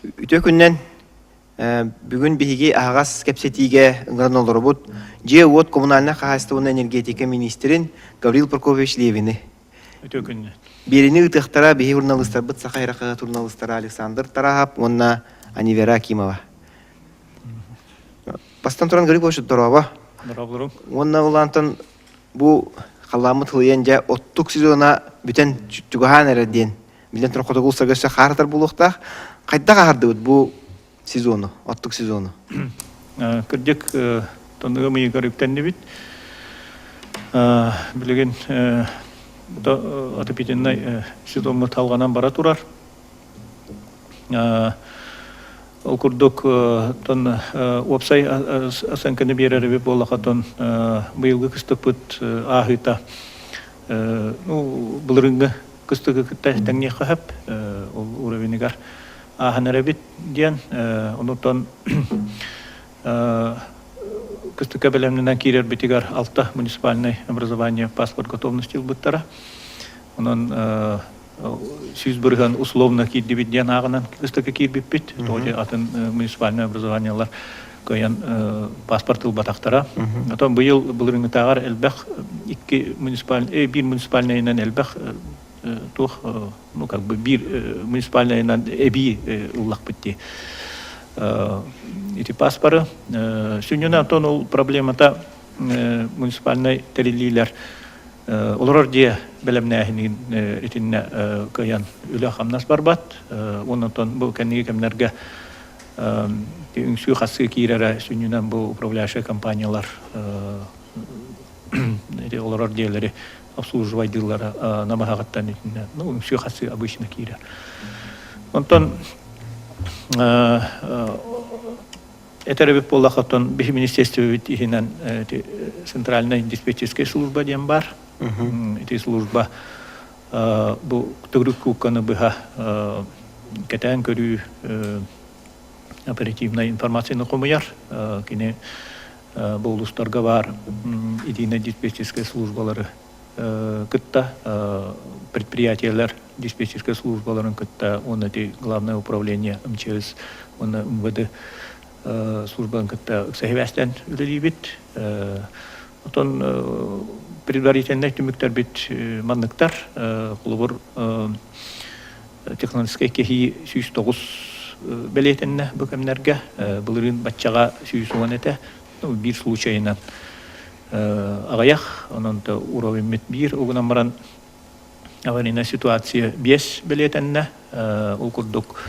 Үтүө күнүнэн! Бүгүн биһиги аһаҕас кэпсэтиигэ ыҥыран олоробут дьиэ-уот коммунальнай хаһаайыстыбаннай энергетика миниистирин Гаврил Прокопьевич Левини. Үтүө күнүнэн! Биэриини ыытыахтара биһи журналистарбыт Саха эрэ хаһыат журналистара Александр Тараһап уонна Анивера Акимова. Бастан туран Гаврил Прокопьевич дорообо. Дорооболорум. Уонна улаантан бу халлааммыт сылыйан дьэ оттук сезона бүтэн чугаһаан эрэр диэн Билэн туран хотугу улуустарга өссө хаар атар буолуохтаах. Хайдах аһардыбыт бу сезону, оттук сезону? Кырдьык, тонныга ыйыгар үктэннибит. Билигин отопительнай сезоммут салҕанан бара турар. Ол курдук, тон уопсай оценканы биэрэр эбит буоллаха, тон быйылгы кыстыкпыт ааһыыта ну, былырыҥҥы кыстыгы кытта тэҥниэххэ сөп ол уровенигар ааһан эрэбит диэн онутан кыстыкка бэлэмнэнэн киирэрбитигэр алта муниципальнай образование паспорт готовности ылбыттара онон 100% условно киирдибит диэн ааҕынан кыстыкка киирбиппит тоҕо атын муниципальное образованиелар кыайан паспорт ылбатахтара. Отон быйыл былырыҥҥытааҕар элбэх икки муниципальный биир муниципальнайынан элбэх туох ну как бы биир муниципальнайынан эбии ыллахпыт дии. Ити паспоры сүнньүнэн отон ол проблемата муниципальнай тэриллиилэр олорор дьиэ бэлэмнээһинин итиннэ кыайан үлэ-хамнас барбат. Уонна отон бу кэнники кэмнэргэ үҥсүү-хасыы киирэрэ сүнньүнэн бу управляющай компаниялар ити олорор дьиэлэри обслуживайдыыллара намыһаҕыттан итиннэ ну үҥсүү-хасыы обычно киирэр. Онтон этэр эбит буоллахха оттон биһи министерствобит иһинэн центральная диспетчерская служба диэн баар. Ити служба бу төгүрүк куукканы быһа кэтээн көрүү оперативнай информацияны хомуйар. Кини бу улуустарга баар единая диспетчерская службалары кытта предприятиелар диспетчерскай службаларын кытта уонна ити главное управление МЧС уонна МВД службаларын кытта ыкса сибээстээн үлэлиибит. Отон предварительнай түмүктэрбит манныктар. Холобур, технологическай кэһии 109 бэлиэтэннэ бу кэмнэргэ. Былырыын баччаҕа 110 этэ. Биир случайынан аҕыйах, онон уровеммит биир угунан баран аварийная ситуация 5 бэлиэтэннэ. Ол курдук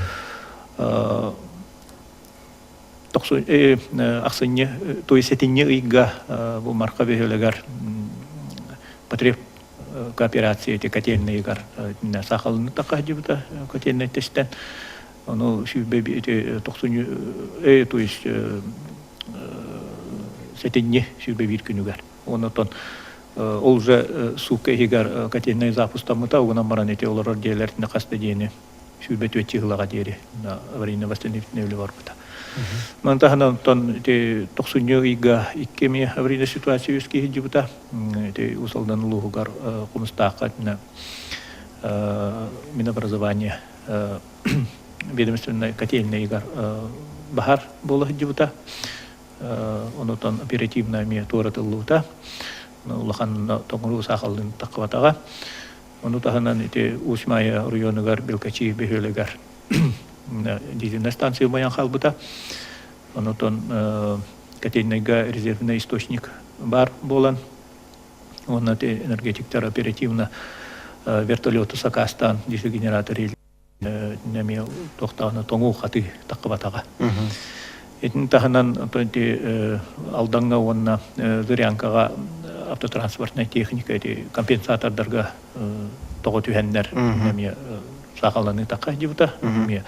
ахсынньы, то есть сэтинньи ыйга бу Марха бөһүөлэгэр потреб кооперация эти котельныйыгар сахалыны такаһдьыбыта котельнай тестен ону сүүрбэ тохсунньу то есть сэтинньи 21 күнүгэр онотон ол уже суукка иһигэр котельнай запустаммыта угунан баран ити олорор дьиэлэр хас да диэни 24 чыһылаҕа диэри аварийно-восстановительнай үлэ барбыта. Маны таһынан оттон ити тохсунньу ыйга икки эмиэ аварийная ситуация үөскүү сылдьыбыта. Ити Уус Алдан улууһугар Хомустаахха Минобразование ведомственнай котельнайыгар баһар буола сылдьыбыта. Онутан оперативно эмиэ туоратыллыбыта. Улахан тоҥоруу саахаллыын таххыбатаҕа. Ону таһынан ити Усть-Майя оройуонугар Белкачи бөһүөлэгэр дизельнай станция умайан хаалбыта. Онутон котельнайга резервный источник баар буолан, уонна энергетиктэр оперативно вертолету сакаастаан дизель-генератор эмиэ туохтаҕына тоҥуу хатыы таххыбатаҕа. Итини таһынан ити Алдаҥҥа уонна Зырянкаҕа автотранспортнай техника ити компенсатордарга тоҕо түһэннэр эмиэ саахалланыы тахха сылдьыбыта. Эмиэ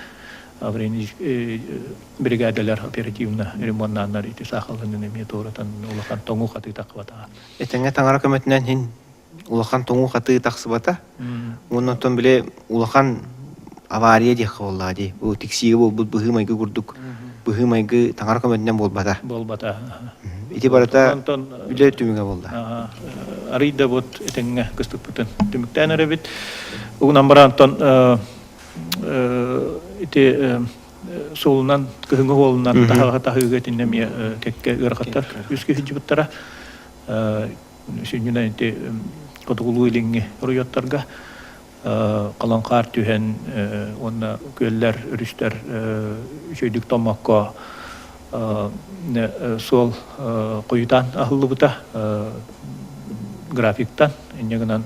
бригадалар оперативно ремоннааннар ити саахалланыыны эмиэ туоратан улахан тоҥуу хатыы таххыбатаҕа. Этэҥҥэ таҥара көмөтүнэн иһин улахан тоҥуу-хатыы тахсыбата. Уонна оттон били улахан авария диэххэ буоллаҕа дии. Бу тиксиигэ буолбут быһыы-майгы курдук быһыы-майгы таҥара көмөтүнэн буолбата. Буолбата. Ити барыта үлэ түмүгэ буолла. Арый да вот этэҥҥэ кыстыкпытын түмүктээн эрэбит. Угунан баран ити. суолунан кыһыҥҥы суолунан таһаҕаһы таһыыга итиннэ эмиэ кэккэ ыарахаттар үс киһи сылдьыбыттара. Сүнньүнэн ити хотугулуу-илиҥҥи оройуоттарга халыҥ хаар түһэн уонна күөллэр, өрүстэр үчүгэйдик томмокко суол хойутаан аһыллыбыта графиктан. Инньэ гынан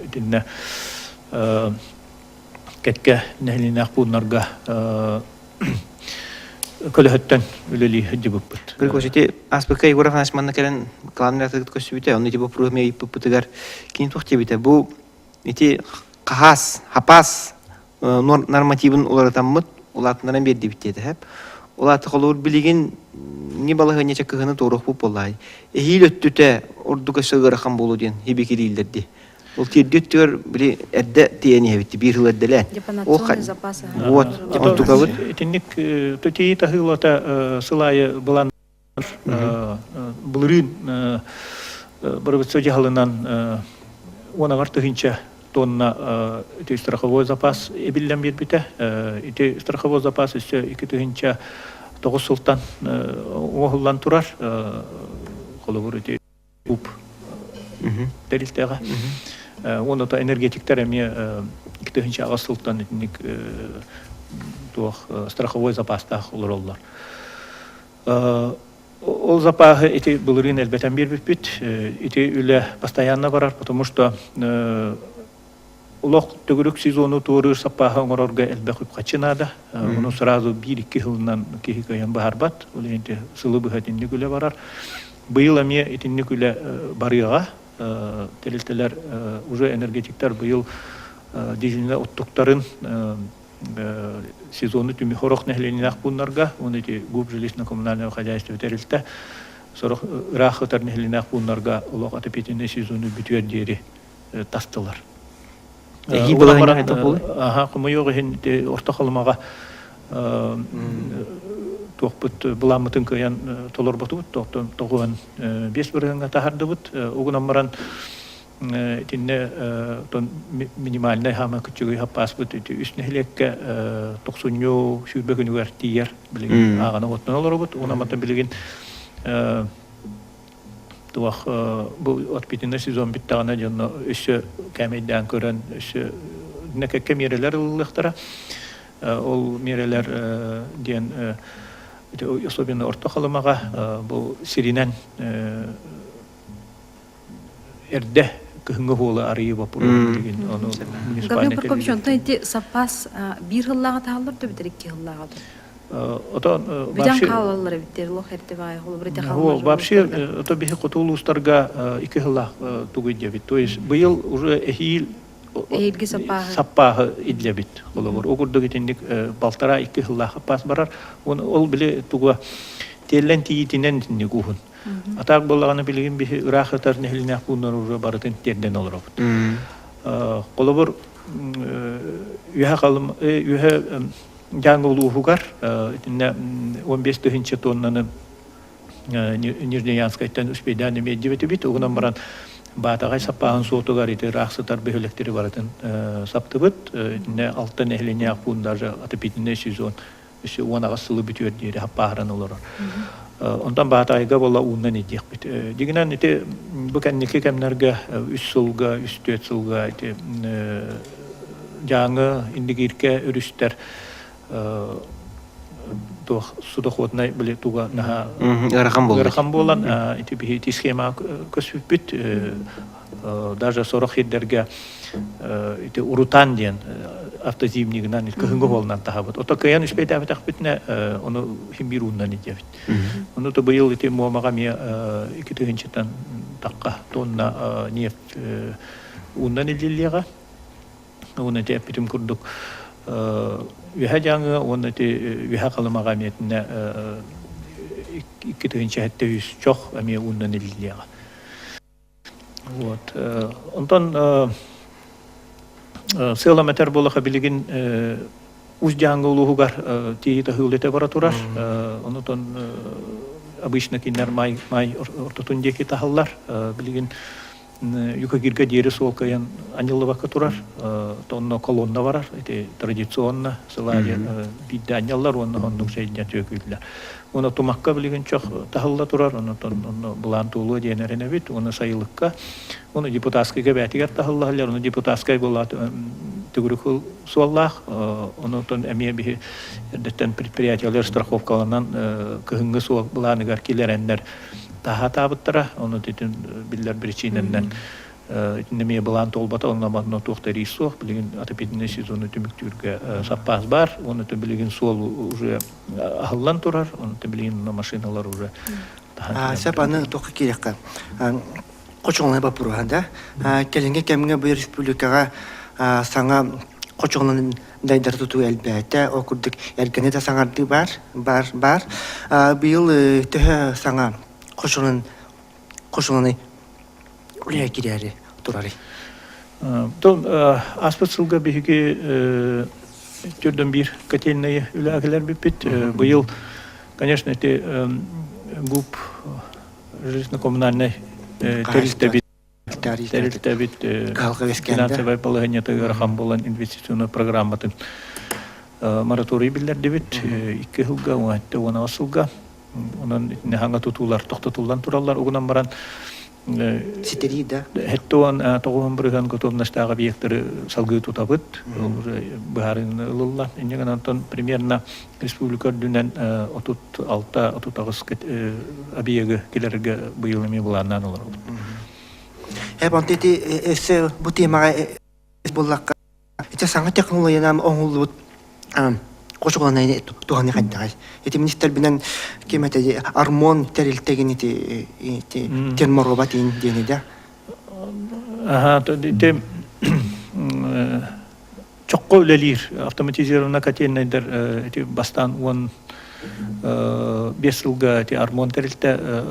итиннэ кэккэ нэһилиэннээх пууннарга көлөһөттөн үлэлии сылдьыбыппыт. Григорий, ити ааспыкка Егор Афанасьевич манна кэлэн главный редакторгыт көрсүбүтэ, онно ити боппуруоһу эмиэ ыйыппыппытыгар кини туох диэбитэ, бу ити хаһаас, хапаас нормативын уларытаммыт, улаатыннаран биэрдибит диэтэ сөп. Ол аата холобур билигин не балаһыанньа кыһыны туоруохпут буоллаай. Эһиил өттүтэ ордук өссө ыарахан буолуо диэн хибикилииллэр дии. Ол тиэрдии өттүгэр били эрдэ тиийэн иһэбит биир сыл эрдэлээн. Депонационный запас. Вот, онтукабыт. Итинник тутии таһыылата сыл аайы былаан былырыын бырабыытса дьаһалынан уон тыһыынча тонна ити страховой запас эбиллэн биэрбитэ. Ити страховой запас өссө 2009 сылтан оҥоһуллан турар. Холобур ити УП тэрилтэҕэ. Уонна то энергетиктэр эмиэ 2008 сылтан итинник туох страховой запастаах олороллор. Ол запаһы ити былырыын элбэтэн биэрбиппит. Ити үлэ постоянно барар, потому что олох төгүрүк сезону туоруур саппааһы оҥорорго элбэх үп-харчы наада. Ону сразу биир-икки сылынан киһи кыайан баһарбат. Ол иһин сылы быһа итинник үлэ барар. Быйыл эмиэ итинник үлэ барыаҕа. Тэрилтэлэр уже энергетиктэр быйыл дизельнэй оттуктарын сезону түмү сорох нэһилиэнньэлээх пууннарга уонна ити ГУП жилищно-коммунальное хозяйство тэрилтэ сорох ыраах сытар нэһилиэнньэлээх пууннарга олох отопительный сезону бүтүөр диэри тастылар. Эһии балаһыанньа хайдах буолуй? Аха, хомойуох иһин Орто Халымаҕа туохпут былааммытын кыайан толорботубут, 95 бырыһыаҥҥа таһардыбыт. Угунан баран итиннэ минимальнай хаама кыччыгый хаппааспыт үс нэһилиэккэ тохсунньу 20 күнүгэр тиийэр билигин ааҕана оттон олоробут. Уонна мантан билигин туох бу отпитинный сезон бүттэҕинэ дьонно өссө кээмэйдээн көрөн өссө кэккэ миэрэлэр ылыллыахтара. Ол миэрэлэр диэн особенно Орто Халымаҕа бу сиринэн эрдэ кыһыҥҥы уолу арыйыы боппуруоһун билигин ону муниципальный Гаврил Прокопьевич, онтон ити саппаас биир сыллааҕы таһаллар да бүтэр икки сыллааҕы Отон Бүтэн хаалаллар эбиттэр лох эрдэ баай холобур ити Вообще, ото биһи хоту улуустарга икки сыллаах тугуй диэбит. То есть быйыл уже эһиил Эһиилги саппааһы саппааһы идлэбит. Холобур, ол курдук итинник полтора-икки сыллаах саппаас барар. Ол били туга тиэллэн тиийитинэн итинник уһун. Атаак буоллаҕына билигин биһи ыраах сытар нэһилиэнньээх пууннар уже барытын тиэрдэн олоробут. Холобур, үөһэ халым үөһэ Дьааҥы улууһугар итиннэ 15 тыһыынча тоннаны Нижнеянскайтан успейдаан эмиэ диэбитибит. Угунан баран Баатаҕай саппааһын суотугар ити ыраах сытар бөһүөлэктэри барытын саптыбыт. Итиннэ алта нэһилиэнньээх пуун даже отопительный сезон өссө 18 сылы бүтүөр диэри хаппааһыран олорор. Онтон Баатаайга буола ууннан идиэхпит. Дигинэн ити бу кэнники кэмнэргэ үс сылга, үс-түөрт сылга ити Дьааҥы, Индигииркэ өрүстэр туох судоходнай били туга наһаа ыарахан буолла. Ыарахан буолан ити биһи ити схема көспүппүт даже сорох сирдэргэ ити урутаан диэн автозимнигынан кыһыҥҥы уолунан таһабыт. Ото кыайан үспэйдээбэтэхпитинэ ону син биир ууннан илдьэбит. Ону то быйыл ити Муомаҕа эмиэ 2 тыһыынчаттан тахха тонна нефть ууннан илдьиллиэҕэ. Уонна ити эппитим курдук үөһэ Дьааҥыга уонна ити үөһэ Халымаҕа эмиэтинэ 2700 чох эмиэ ууннан илдьиллиэҕэ. Вот. Онтон сыалам этэр буолаха билигин Уус Дьааҥы улууһугар тиийи таһыы үлэтэ бара турар. Онутон обычно кинилэр май, май ортотун диэки таһаллар. Билигин Юкагирга диэри суол кыайан анньыллыбакка турар. Онно колонна барар. Ити традиционно сыл аайы биирдэ анньаллар уонна оннук сэйдэн түөкүүллэр. Уонна тумакка билигин чох таһылла турар. Онтон онно былаан туолуо диэн эрэнэбит. Уонна сайылыкка Уонна депутатскайга бээтигэр таһылла сылдьар. Ону депутатскай буолаат төгүрүк суоллаах. Онутон эмиэ биһи эрдэттэн предприятиелар страховкаланан кыһыҥҥы суол былааныгар киллэрэннэр таһаатаабыттара. Ону итин биллэр биричиинэннэн итиннэ эмиэ былаан туолбата, онно манна туох да риск суох. Билигин отопительный сезону түмүктүүргэ саппаас баар. Уонна билигин суол уже аһыллан турар. Онно билигин машиналар уже Сөп аны туохха киириэххэ хочоҕунай боппуруоһа да кэлиҥҥи кэмҥэ бу республикаҕа саҥа хочоҕунан дайдары тутуу элбээтэ ол курдук эргэни да саҥардыы баар баар баар быйыл төһө саҥа хочоҕунан хочоҕунай үлэҕэ киирээри турарый Ааспыт сылга биһиги төрдөн биир котельнайы үлэҕэ кэлэрбиппит. Быйыл, конечно, ити ГУП жилищно-коммунальнай тэрилтэбит тэрилтэбит финансовай балаһыанньата ыарахан буолан инвестиционнай программатын мораторий биллэрдибит икки сылга уонна уон сылга онон итини хаҥа тутуулар тохтотуллан тураллар угунан баран Ситэрии да? Хэттуон тоҕуһун бырыһыан готовностаах объекттары салгыы тутабыт. Ол уже быһаарыыны ылылла. Инньэ гынан примерно республика үрдүнэн 36-38 объегы килэргэ быйыл эмиэ былааннаан олоробут. Эп онто ити өссө бу темаҕа буллахха Ити саҥа технологиянан оҥоһуллубут хочоҕунан туһаны хайдаҕай? Ити министербинэн ким этэ Армон тэрилтэгин ити ити терморобот диэни да? Аха, ити чокко үлэлиир автоматизированный котельнайдар ити бастаан уон биэс сылга ити Армон тэрилтэ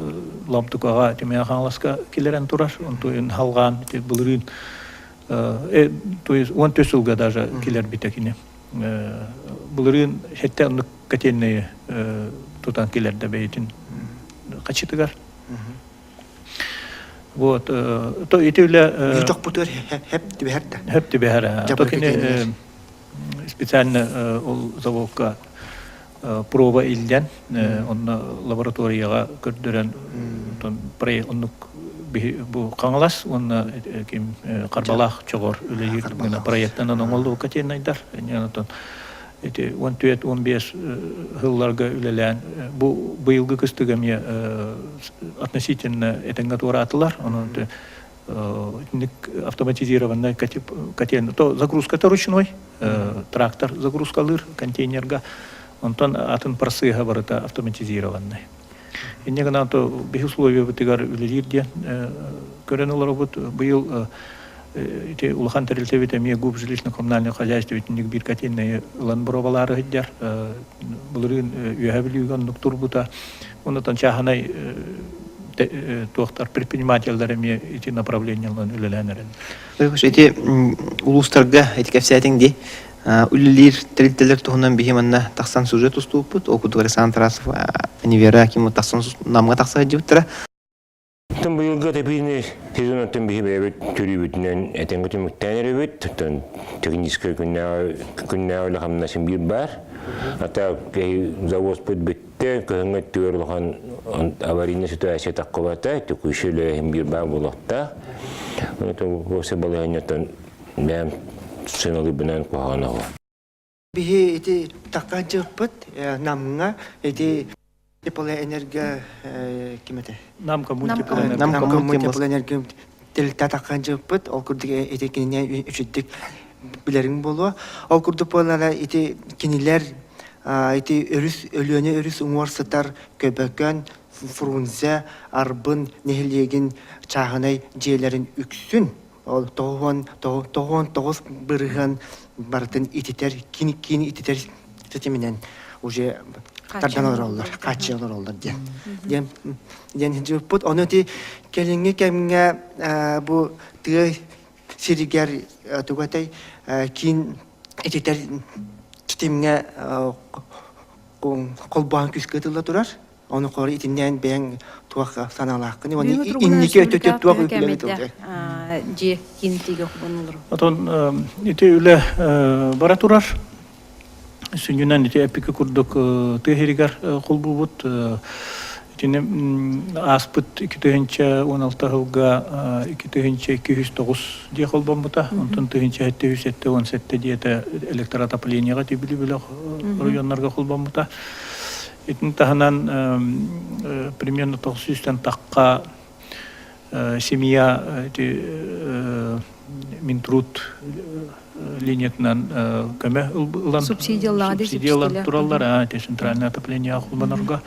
Ломтукаҕа ити Мэҥэ Хаҥаласка киллэрэн турар. Онтуйун халҕаан ити былырыын то есть он түс сылга даже килэрбитэ кини. Былырыын сэттэ оннук котельные тутан килэрдэ бэйэтин хачытыгар. Вот, то ити үлэ... Чохпутугар хэп түбэһэр да? Хэп түбэһэр. То кини специально ол заводка проба илдьэн онно лабораторияҕа көрдөрөн оннук бу Хаҥалас уонна ким Харбалаах чоҕор үлэлиир гына проектынан оҥоллубут котельнайдар онтон ити 14-15 сылларга үлэлээн бу быйылгы кыстык эмиэ относительно этэҥҥэ туораатылар онон итинник автоматизированный котельный то загрузката ручной трактор загрузкалыыр контейнерга онтон атын процесса барыта автоматизированный инньэ гынан то биһи условиябытыгар үлэлиир диэн көрөн олоробут быйыл ити улахан тэрилтэбит эмиэ губ жилищно-коммунальное хозяйство итинник биир котельнайы ылан боруобалаары сылдьар былырыын үөһэ бүлүүгэ оннук турбута Оннотон чааһынай туохтар предпринимателлэр эмиэ ити направлениеларын үлэлээн эрэллэр. Ити улуустарга ити кэпсээтиҥ дии. Үлэлиир тэрилтэлэр туһунан биһи манна тахсан сюжет устубуппут. Ол курдук Александр Тарасов, Анивера Акимов тахсан Намҥа тахса сылдьыбыттара. Оттон быйылгы отопительный сезон оттон биһи бэйэбит төрүүбүтүнэн этэҥҥэ түмүктээн эрэбит. Оттон техническэй күннээҕи күннээҕи үлэ хамнасын биир баар. Ата киһи завозпут бүттэ, кыһыҥҥы өттүгэр улахан аварийная ситуация таххыбата, текущий үлэһин биир баар буолуохтаах. Онтон осы балаһыанньаттан бэйэм сыаналыырбынан куһаҕан оҕо. Биһи ити такка дьыппыт Намҥа ити теплоэнерго ким этэ? Намка мультиплэнерго. Намка мультиплэнерго тэрилтэ такка дьыппыт. Ол курдук ити кинини үчүддүк билэриҥ буолуо. Ол курдук буолара ити кинилэр ити өрүс Өлүөнэ өрүс уҥуор сытар Көбөкөн, Фрунзе, Арбын нэһилиэгин чааһынай дьиэлэрин үксүн Ол 99% барытын ититэр, киин киин ититэр ситиминэн уже тардан олороллор, хааччыйан олороллор диэн. Диэн диэн дьыппыт. Ону ити кэлиҥҥи кэмҥэ бу тыа сиригэр тугу этэй киин ититэр ситимҥэ холбоон күүскэ ытылла турар. Ону хор итиннээн бэйэҥ туох санаалааххын уонна Бүгүҥҥү туругунан инники өттүттэн республикаҕа туох төһө үлэбит кээмэйдээх дьиэ киин итиигэ холбонуллар? Отон ити үлэ бара турар. Сүнньүнэн ити эппикки курдук тыа сиригэр холбуубут. Итини ааспыт 2016 сылга 2209 дьиэ холбоммута. Онтон 1777 дьиэтэ электроотоплениеҕа тибили бөлөх оройуоннарга холбоммута. Итини таһынан примерно 900-тэн тахха семья ити Минтруд линиятынан көмө ылан субсидиялаан тураллар ити центральное отопление холбонорго.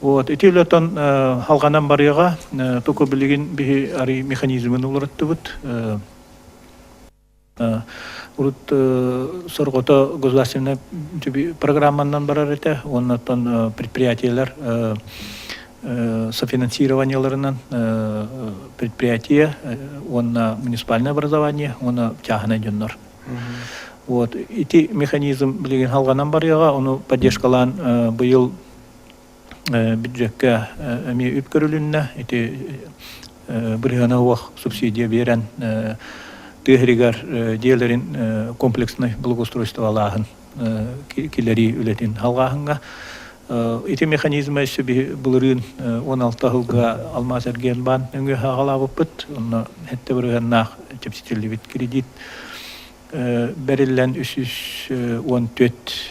Вот ити үлэтон халҕанан барыаҕа только билигин биһи арый механизмын уларыттыбыт. Урут сорҕото государственнай программанан барар этэ уонна оттон предприятиелар софинансированиеларынан предприятие уонна муниципальное образование уонна чааһынай дьоннор. Вот ити механизм билигин халҕанан барыаҕа, ону поддержкалаан быйыл бюджекка эмиэ үп көрүлүннэ. Ити бырыһыана суох субсидия биэрэн тыа сиригэр дьиэлэрин комплекснай благоустройстволааһын киллэрии үлэтин халҕааһыҥҥа. Ити механизма өссө былырыын 16 сылга Алмаас эргиэн нөҥүө аҕалаабыппыт. Онно сэттэ бырыһыаннаах чэпчэтиллибит кредит бэриллэн 314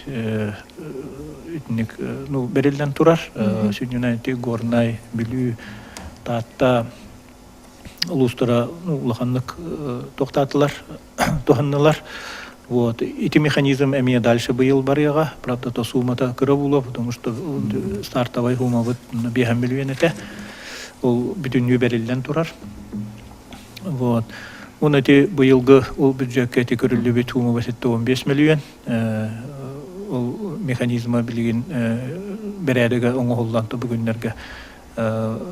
итинник ну бэриллэн турар. Сүнньүнэн ити Горнай, Бүлүү, Таатта улуустара улаханнык тохтаатылар, туһаннылар. Вот. Ити механизм эмиэ дальше быйыл барыаҕа. Правда, то суммата кыра буолуо, потому что стартовай суммабыт биэһэн миллион этэ. Ол бүтүннүү бэриллэн турар. Вот. Уон ити быйылгы ол бюджекка ити көрүллүбүт сумма 75 миллион. Ол механизма билигин бэрээдэгэ оҥоһуллан бүгүннэргэ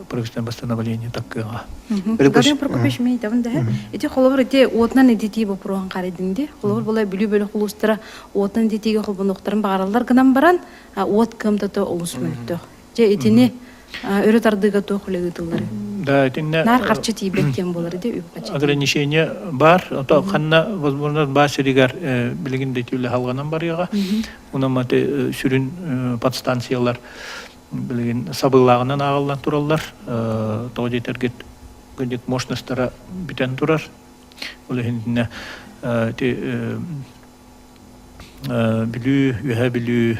правительственное постановление таккыаҕа. Гаврил Прокопьевич мен айтабын да ити холобур ити уотунан ититии боппуруоһун харайдын ди холобур була Бүлүү бөлөх улуустара уотунан ититиигэ холбонуохтарын баҕараллар гынан баран уот кыамтата олус мөлтөх дьэ итини өрө тардыыга туох үлэ ыытыллар Да, итиннэ наар харчы тиийбэт диэн буолар ити үп харчы ограничение бар. Ото ханна возможно баар сиригэр билигин да ити үлэ халҕанан барыаҕа. Онон ити сүрүн подстанциялар билигин сабыылааҕынан ааҕыллан тураллар. Тоҕо диэтэргит кырдьык мощностара бүтэн турар. Ол иһин итиннэ ити Бүлүү, Үөһээ Бүлүү,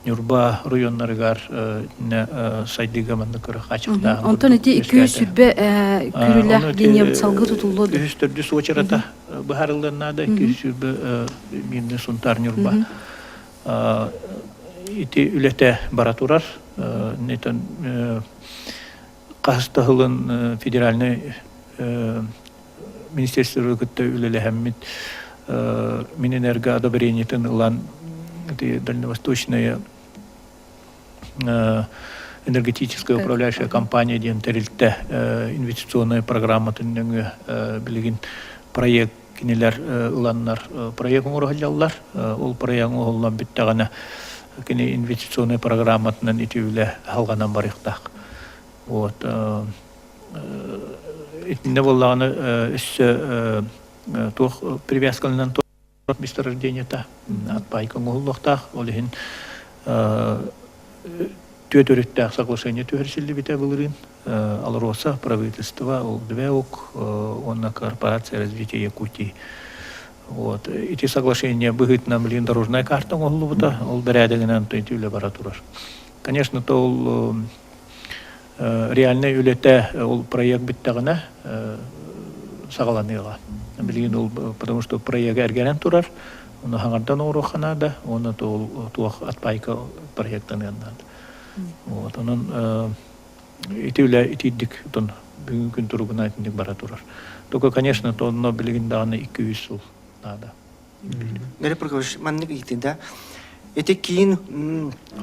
Ньурба оройуоннарыгар итиннэ сайдыыга маннык кыра хааччахтааһын Онтон ити 220 күүрүүлээх линия салгыы тутуллуо дуо? Үһүс төрдүс уочарата быһаарыллыан наада. 220 Мирный Сунтаар Ньурба. Ити үлэтэ бара турар. Нетон хаһыс да сылын федеральнай министерствоны кытта үлэлэһэммит Минэнерго одобрениетын ылан ити дальневосточная энергетическая управляющая компания диэн тэрилтэ инвестиционная программатын нөҥүө билигин проект кинилэр ыланнар проект оҥоро сылдьаллар. Ол проект оҥоһуллан бүттэҕинэ кини инвестиционнай программатынан ити үлэ салҕанан барыахтаах. Вот итиннэ буоллаҕына өссө туох привязкаланан месторождениета отпайка оҥоһуллуохтаах. Ол иһин түөрт өрүттээх соглашение түһэрсиллибитэ былырыын. АЛРОСА, правительство, ОЛДВЭУК уонна Корпорация развития Якутии. Вот. Ити соглашение быһыытынан билигин дорожная карта оҥоһуллубута, ол бэрээдэгинэн ити үлэ бара турар. Конечно, то ол реальнай үлэтэ ол проект бүттэҕинэ саҕаланыаҕа. Билигин ол потому что проега эргэрэн турар, ону хаҥардан оҥоруохха наада, уонна ол туох отпайка проектаныан наада. Вот, онон ити үлэ итиирдик отон бүгүн күн туругунан итинник бара турар. Только, конечно, то онно билигин даҕаны 200 сыл наада. Гарри Прокофьевич, маннык ыйытыы да. Ити киин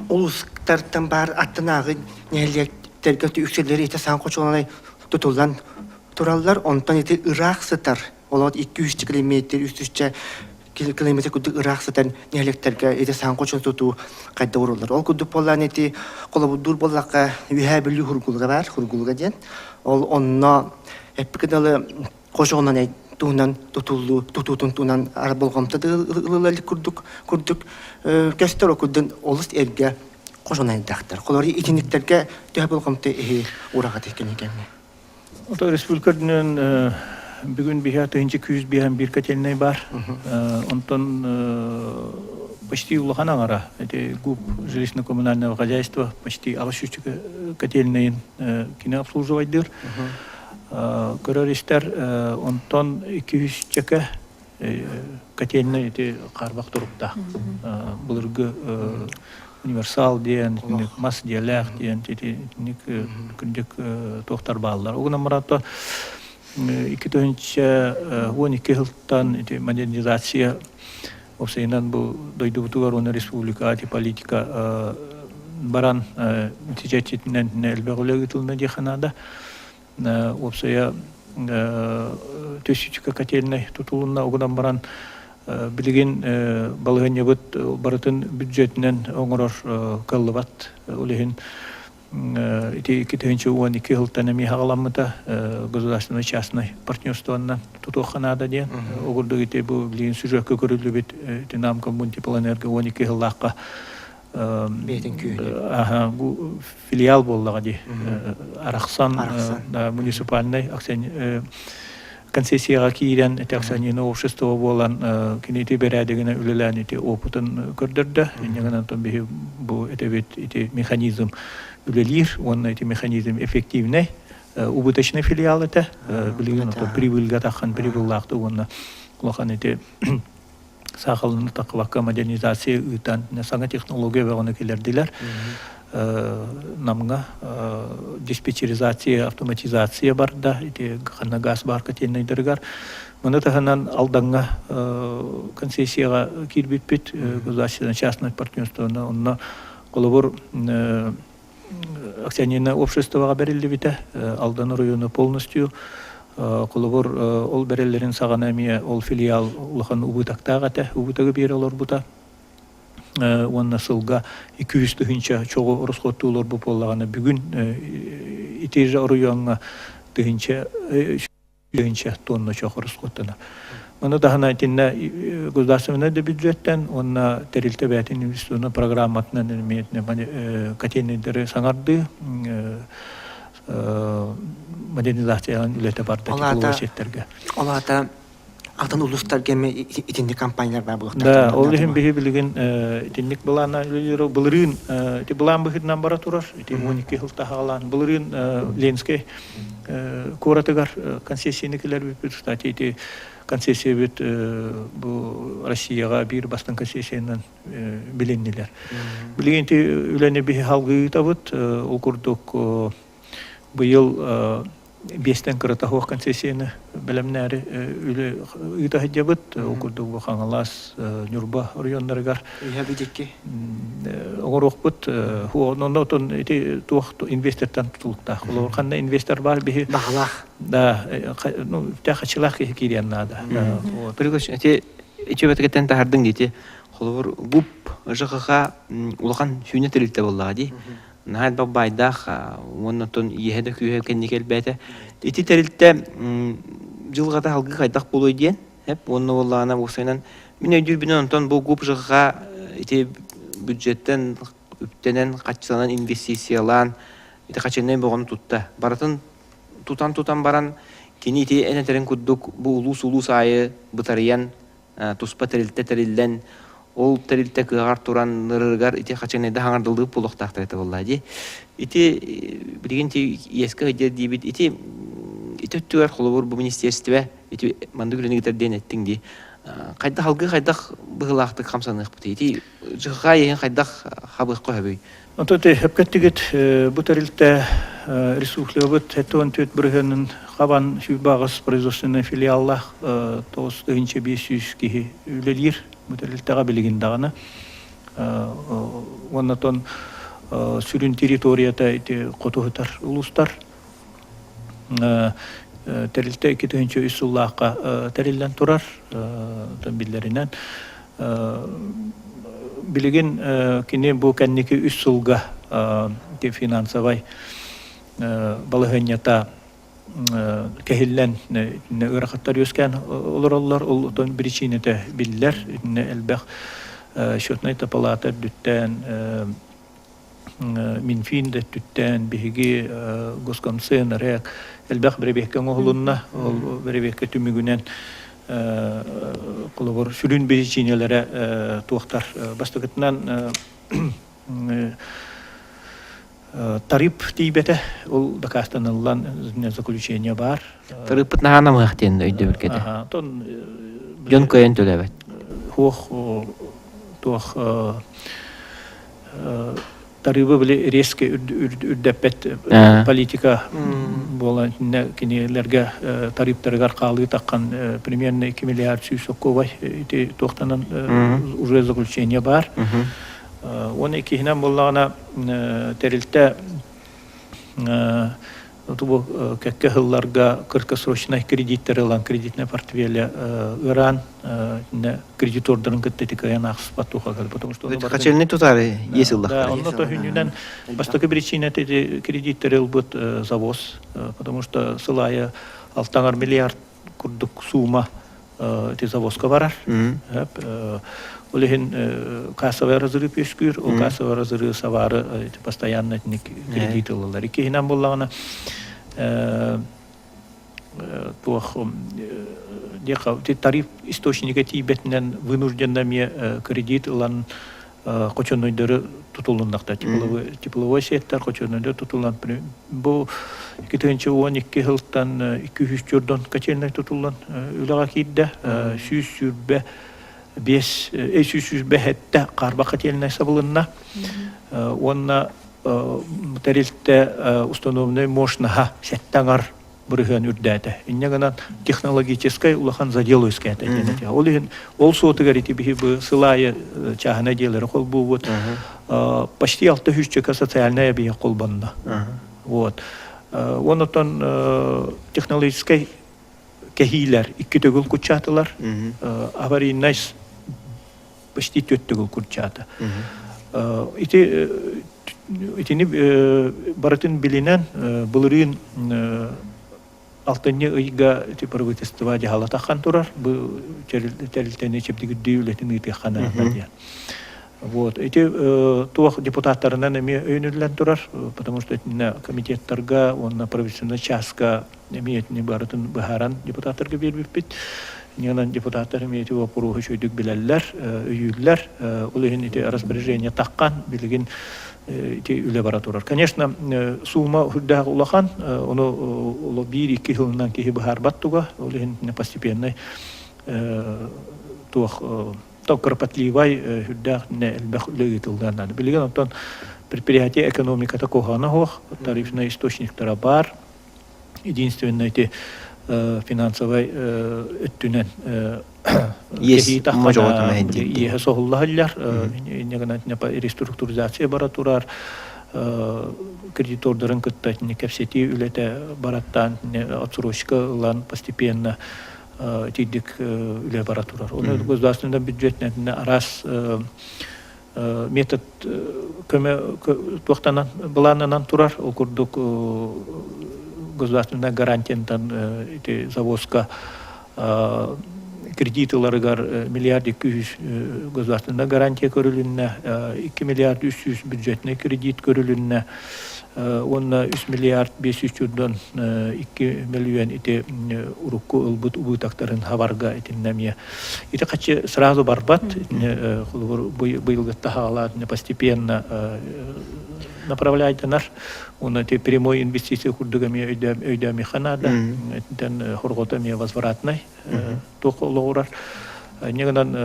улуустартан баар аттынааҕы нэһилиэктэргэ үксэлэри ити саҥа хочуолунай тутуллан тураллар. Онтон ити ыраах сытар, олоот 200 километр, 300-чэ. километр курдук ыраах сытар нэһилиэктэргэ ити саҥа хочон тутуу хайда уруллар. Ол курдук буоллаан ити холобурдуур буоллахха Үөһээ Бүлүү Хургулуга баар, Хургулуга диэн. Ол онно эппикэ дылы хочоҕунан туһунан тутуллуу тутуутун туһунан болҕомто ылыллар курдук курдук көстөр ол курдук олус эргэ хошонайдахтар. Холор итинниктэргэ төһө болҕомто иһи ураҕат кини кэмҥэ. Ото республика үрдүнэн бүгүн биһиэ тыһынча күүс биһэн биир котельнай бар. Онтон почти улахан аҥара эти ГУП жилищно-коммунального хозяйства почти аҕыс сүүсчүкэ котельнайын кини обслуживайдыыр. Көрөр истэр онтон 200 котельнай ити хаарбах туруктаах. Былыргы универсал диэн, мас диэлээх диэн итинник күндүк туохтар бааллар. Угунан барато 2012 сылтан ити модернизация уопсайынан бу дойдубутугар уонна республика ити политика баран ити чэрчитинэн элбэх үлэ ыытылына диэххэ наада. Уопсайа төсүчүкэ котельнай тутулунна угунан баран билигин балаһыанньабыт барытын бюджетинэн оҥорор кыаллыбат. Ол иһин ити 2012 сылтан эмиэ хаҕаламмыта государственный частный партнерствоннан тутуохха наада диэн. Ол курдук ити бу билигин сюжекка көрүллүбүт ити Намкоммунтеплоэнерго 12 сыллаахха бэйэтин күүһүнэн бу филиал буоллаҕа дии арахсан муниципальнай концессияҕа киирэн ити акционерное общество буолан кини ити бэрээдэгинэн үлэлээн ити опытын көрдөрдө инньэ гынан биһи бу этэбит ити механизм үлэлиир уонна ити механизм эффективнэй убыточный филиал этэ билигин прибыльга таххан прибыллаахты уонна улахан ити саахалланы таххыбакка модернизация ыытан саҥа технология бөҕөнү киллэрдилэр. Намҥа диспетчеризация, автоматизация барда ити ханна газ баар котельнайдарыгар. Маны таһынан Алдаҥҥа концессияҕа киирбиппит государственное частное партнерствоны онно холобур акционерное обществоҕа бэриллибитэ Алдан оройуона полностью холобур ол бэриллэрин саҕана эмиэ ол филиал улахан убытактаах этэ убытагы биэрэ олорбута уонна сылга 200 тыһыынча чоҕу ороскуоттуу олорбут буоллаҕына бүгүн ити же оройуоҥҥа тыһыынча тыһыынча тонна чох ороскуоттанар. Маны таһынан итиннэ государственнай да бюджеттэн уонна тэрилтэ бэйэтин инвестиционнай программатынан эмиэ котельнайдары саҥардыы модернизациялаан үлэтэ барда тепловой сеттэргэ. Ол аата атын улуустарга эмиэ итинник компаниялар баар буолуохтаах. Да, ол иһин биһи билигин итинник былаана үлэлиир. Былырыын ити былаан быһыытынан бара турар. Ити 12 сыл таһаҕалаан. Былырыын Ленскэй куоратыгар концессияны киллэрбиппит. Кстати, ити концессиябыт бу Россияҕа биир бастыҥ концессиянан билиннилэр. Билигин ити үлэни биһи салгыы ыытабыт. Ол курдук быйыл биэстэн кырата суох концессияны бэлэмнээри үлэ ыыта сылдьабыт. Ол курдук бу Хаҥалас, Ньурба оройуоннарыгар оҥоруохпут. Онно отон ити туох инвестортан тутулуктаах. Олор ханна инвестор баар биһи Баҕалаах. Да, ну, хачылаах киһи киириэн наада. Прикольно. Ити ичебетигеттен таһардың дии. Холобур, ГУП ЖХХ улахан сүүнэ тэрилтэ буоллаҕа дии. Наһаа элбэх баайдаах уонна оттон иэһэ да күүһэ кэнники элбээтэ. Ити тэрилтэ дьылҕата салгыы хайдах буолуой диэн эп уонна буоллаҕына уопсайынан мин өйдүүрбүнэн онтон бу ГУП ЖХХ ити бюджеттэн үптэнэн хаччыланан инвестициялаан ити хачыннай бөҕөнү тутта. Барытын тутан-тутан баран кини ити эн этэрин курдук бу улуус-улуус аайы бытарыйан туспа тэрилтэ тэриллэн, ол тэрилтэ кыаҕар туран нырырыгар ити хачыгынайда хаҥардыллыбыт буолуохтаахтар этэ буоллаа дии. Ити билигин ити иэскэ сылдьар диибит. Ити ити өттүгэр холобур бу министиэристибэ ити маннык үлэни ыытар диэн эттиҥ дии. Хайдах алгыы хайдах быһыылаахтык хамсаныахпытый? Ити ЖХХ иһин хайдах хабыахха сөбүй? Онтон сөпкө бу тэрилтэ республикабыт 74 бырыһыанын хабан 108 производственнай филиаллаах 9500 киһи үлэлиир бу тэрилтэҕэ билигин даҕаны. Уонна тон сүрүн территорията ити хоту сытар улуустар. Тэрилтэ 2003 сыллаахха тэриллэн турар, биллэринэн. Билигин кини бу кэнники үс сылга финансовай балаһыанньата кэһиллэн ыарахаттар үөскээн олороллор. Ол отон биричиинэтэ биллэр. Итиннэ элбэх счетнай палата үрдүттэн Минфин да өттүттэн биһиги Госкомцен, РЭК элбэх бэрэбиэркэ оҥоһулунна. Ол бэрэбиэркэ түмүгүнэн холобур сүрүн биричиинэлэрэ туохтар. Бастакытынан тариф тиийбэтэ, ол дакаастаныллан заключение баар. Тарыыппыт наһаа намыһах диэн өйдөбүлгэ Дьон кыайан төлөөбөт. Хуох туох тарыыбы били резко үрдэппэт политика буолан кинилэргэ тарыыптарыгар хаалыы таххан примерно 2 миллиард сүүс сокуобай ити туохтанан уже заключение баар. Уонна иккиһинэн буоллаҕына тэрилтэ бу кэккэ сылларга краткосрочнай кредиттэри ылан кредитнай портфеля ыараан кредитордарын кытта ити кыайан аахсыспат туха потому что Хачельный тутары есть ыллахтар. Онно төһүннүнэн бастакы причина эти кредиттэри ылбыт завоз, потому что сыл аайы алтаҥар миллиард курдук суума ити завозка барар. Ол иһин кассовый разрыв үөскүүр, ол кассовый разрыв сабаары постоянно кредит ылаллар. Иккиһинэн буоллаҕына туох тариф источнига тиийбэтинэн вынужденно эмиэ кредит ылан хочоннойдору тутулуннахта тепловой сеттар хочоннойдор тутуллан бу 2012 сылтан 204 котельнай тутуллан үлэҕэ киирдэ 125 127 хаарба котельнай сабылынна уонна тэрилтэ установленный мощнаһа сэттэ аҥар бырыһыан үрдээтэ. Инньэ гынан технологическай улахан задел үөскээтэ диэн этэ. Ол иһин ол суотугар ити биһи бу сыл аайы чааһынай дьиэлэри холбуубут. Почти алта сүүсчэкэ социальнай объект холбонно. Вот. Оннотон технологическай кэһиилэр икки төгүл куччаатылар. Аварийнай почти түөрт төгүл курчаата. Ити итини барытын билинэн былырыын алтынньы ыйга ити правительство дьаһала таххан турар бу тэрилтэни чэбдигирдии үлэтин ыытыахха наада диэн. Вот. Ити туох депутаттарынан эмиэ өйөнүллэн турар, потому что итиннэ комитеттарга уонна правительственнай чааска эмиэ итини барытын быһааран депутаттарга биэрбиппит. Инньэ депутаттар эмиэ ити боппуруоһу үчүгэйдик билэллэр, өйүүллэр. Ол иһин ити распоряжение таххан билигин ити үлэ бара турар. Конечно, суума үрдээх улахан, ону биир-икки сылынан киһи быһаарбат туга, ол иһин постепенный туох кропотливай үрдээх элбэх үлэ ыытыллыан наада. Билигин онтон предприятие экономиката куһаҕана суох, тарифный источниктара баар, единственное ити финансовай өттүнэн иэһэ соһулла сылдьар инньэ гынан реструктуризация бара турар кредитордарын кытта кэпсэтии үлэтэ бараттаан отсрочка ылан постепенно итирдик үлэ бара турар. Оны государственный бюджетнен араас метод көмө туохтанан былаанынан турар. Ол курдук государственная гарантиянтан ити завозка кредит ыларыгар миллиард 200 государственная гарантия көрүлүннэ, 2 миллиард 300 бюджетный кредит көрүлүннэ, уонна 3 миллиард 500 чурдан 2 миллион ити урукку ылбыт убытактарын хабарга итиннэ эмиэ Ити хаччы сразу барбат, холобур быйылгытта хаалаат постепенно направляйданар. Уонна ити прямой инвестиция курдук эмиэ өйдөөмиэхэ наада. Итинтэн хорҕото эмиэ возвратнай туох олоҕурар. Инньэ гынан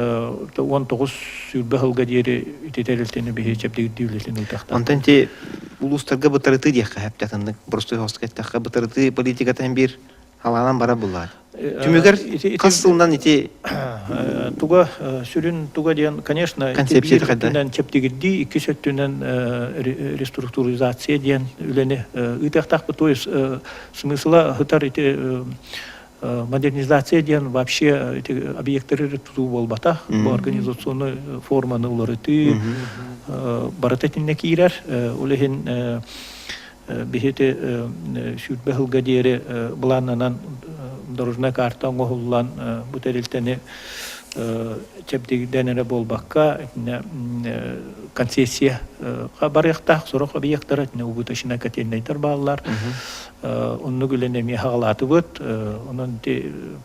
19 сүүрбэ сылга диэри ити тэрилтэни биһи чэбдигирдии үлэтин ыытахтаах. Онтон ити улуустарга бытарытыы диэххэ сөп атыннык боростуой хоска эттэххэ бытарытыы политиката биир. Халаанан бара буллаат. Түмүгэр хас сылынан ити туга сүрүн туга диэн, конечно, концепцията хайда? өттүнэн чэптигирдии, иккис өттүнэн реструктуризация диэн үлэни ыытыахтаахпыт. То есть смысла сытар ити модернизация диэн вообще ити объекттары тутуу буолбатах. Бу организационный форманы уларытыы барыта итиннэ киирэр. Ол иһин биһити сүүрбэ сылга диэри былааннанан дорожная карта оҥоһуллан бу тэрилтэни чэбдигирдэн эрэ буолбакка итиннэ концессия барыахтаах сорох объектара итиннэ убыточнай котельнайдар бааллар оннук үлэни эмиэ хаҕалаатыбыт онон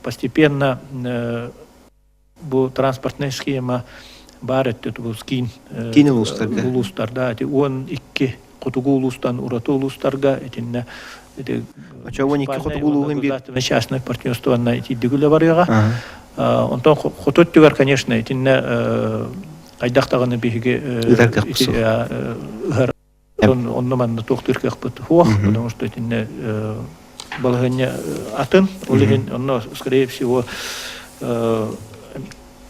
постепенно бу транспортная схема баар өттө киин киин улуустарга улуустарда ити 12 хотугу улуустан ураты улуустарга итиннэ ити Очо 12 хотугу улууһун биир частное партнерствонна итирдик үлэ барыаҕа онтон хоту өттүгэр конечно итиннэ хайдах даҕаны биһиги ыһар Онно манна туохтуур кыахпыт суох, потому что итиннэ балаһыанньа атын. Ол иһин онно, скорее всего,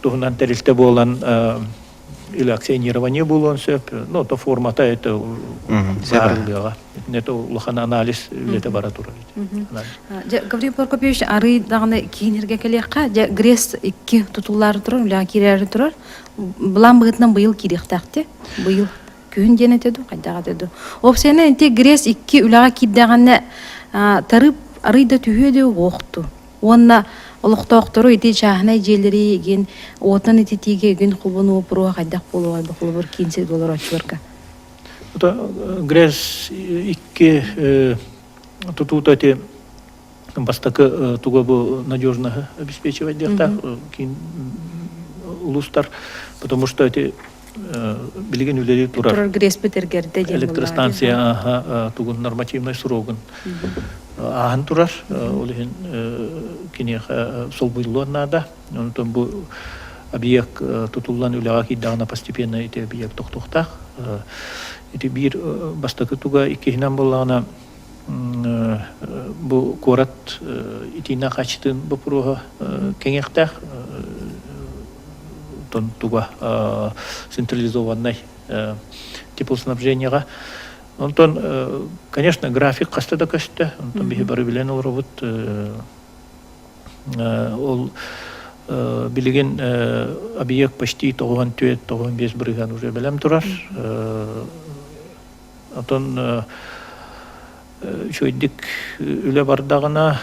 туһунан тэрилтэ буолан или акционирование буолуон сөп. Ну, то формата это баарыллыаҕа. Это улахан анализ үлэтэ бара турар. Дьэ, Гаврил Прокопьевич, арый даҕаны кииниргэ кэлиэххэ, дьэ, ГРЭС икки тутуллаары турар, үлэҕэ киирээри турар. Былаан быһыытынан быйыл киириэхтээхти. Быйыл күһүн диэн этэ дуу, хайдах этэ дуу. Уопсайынан ити ГРЭС икки үлэҕэ киирдэҕинэ тарыып арый да түһүө дуу уохту. Уонна олохтоохтору ити чааһынай дьиэлэри игин уотан ититиигэ игин холбонуу боппуруоһа хайдах буолуоҕай бу холобур киин сиргэ олорооччуларга? ГРЭС икки тутуута ити бастакы туга бу надежноһы обеспечивать диэхтээх киин улуустар, потому что эти билигин үлэлии турар турар ГРЭСпит эргэрдэ диэн электростанция аха тугун нормативнай срогун ааһан турар, ол иһин киниэхэ солбуйуллуон наада. Онтон бу объект тутуллан үлэҕэ киирдэҕинэ постепенно ити объект тохтуохтаах. Ити биир бастакы туга. Иккиһинэн буоллаҕына, бу куорат итиинэ хааччытын боппуруоһа кэҥиэхтээх, туга централизованнай теплоснабжениеҕа. Онтон, конечно, график хаста да көстө, онтон биһи бары билэн олоробут. Ол билигин объект почти 94-95 бырыһыан уже бэлэм турар. Оттон үчүгэйдик үлэ бардаҕына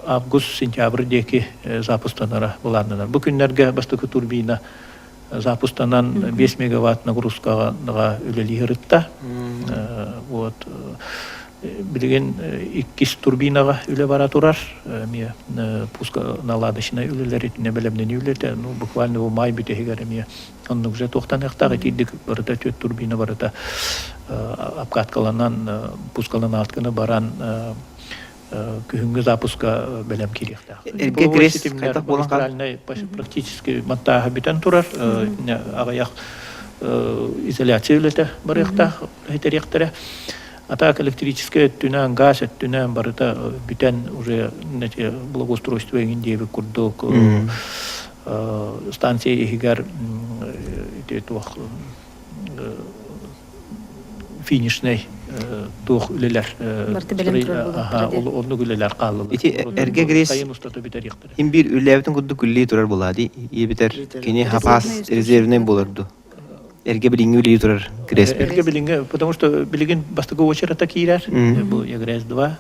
август-сентябрь диэки запустанара былааннанар. Бу күннэргэ бастакы турбина запустанан 5 мегаватт нагрузкаҕа үлэлии сырытта. Вот билигин иккис турбинаҕа үлэ бара турар. Эмиэ пусконаладочнай үлэлэр итиннэ бэлэмнэнии үлэтэ. Ну, буквально бу май бүтэһигэр эмиэ Оннук уже туохтаныахтаах итиирдик барыта түөрт турбина барыта обкаткаланан, пускаланаат гына баран күһүҥҥү запуска бэлэм киириэхтээх. Эргэ ГРЭС хайдах буолан хаалар? Практически монтааһа бүтэн турар. Аҕыйах изоляция үлэтэ барыахтаах, итэриэхтэрэ. А так электрическэй өттүнэн, газ өттүнэн барыта бүтэн уже благоустройство эҥин диэбит курдук станция иһигэр ити туох финишнэй туох үлэлэр оннук үлэлэр хааллылар. Ити эргэ ГРЭС им биир үллээбитин курдук үллии турар буолаа дии. Ийэбитэр кини хапаас резервнэй буолар ду. Эргэ билиҥҥи үлэлии турар ГРЭС. Эргэ билиҥҥи, потому что билигин бастакы очерата киирэр. Бу ГРЭС 2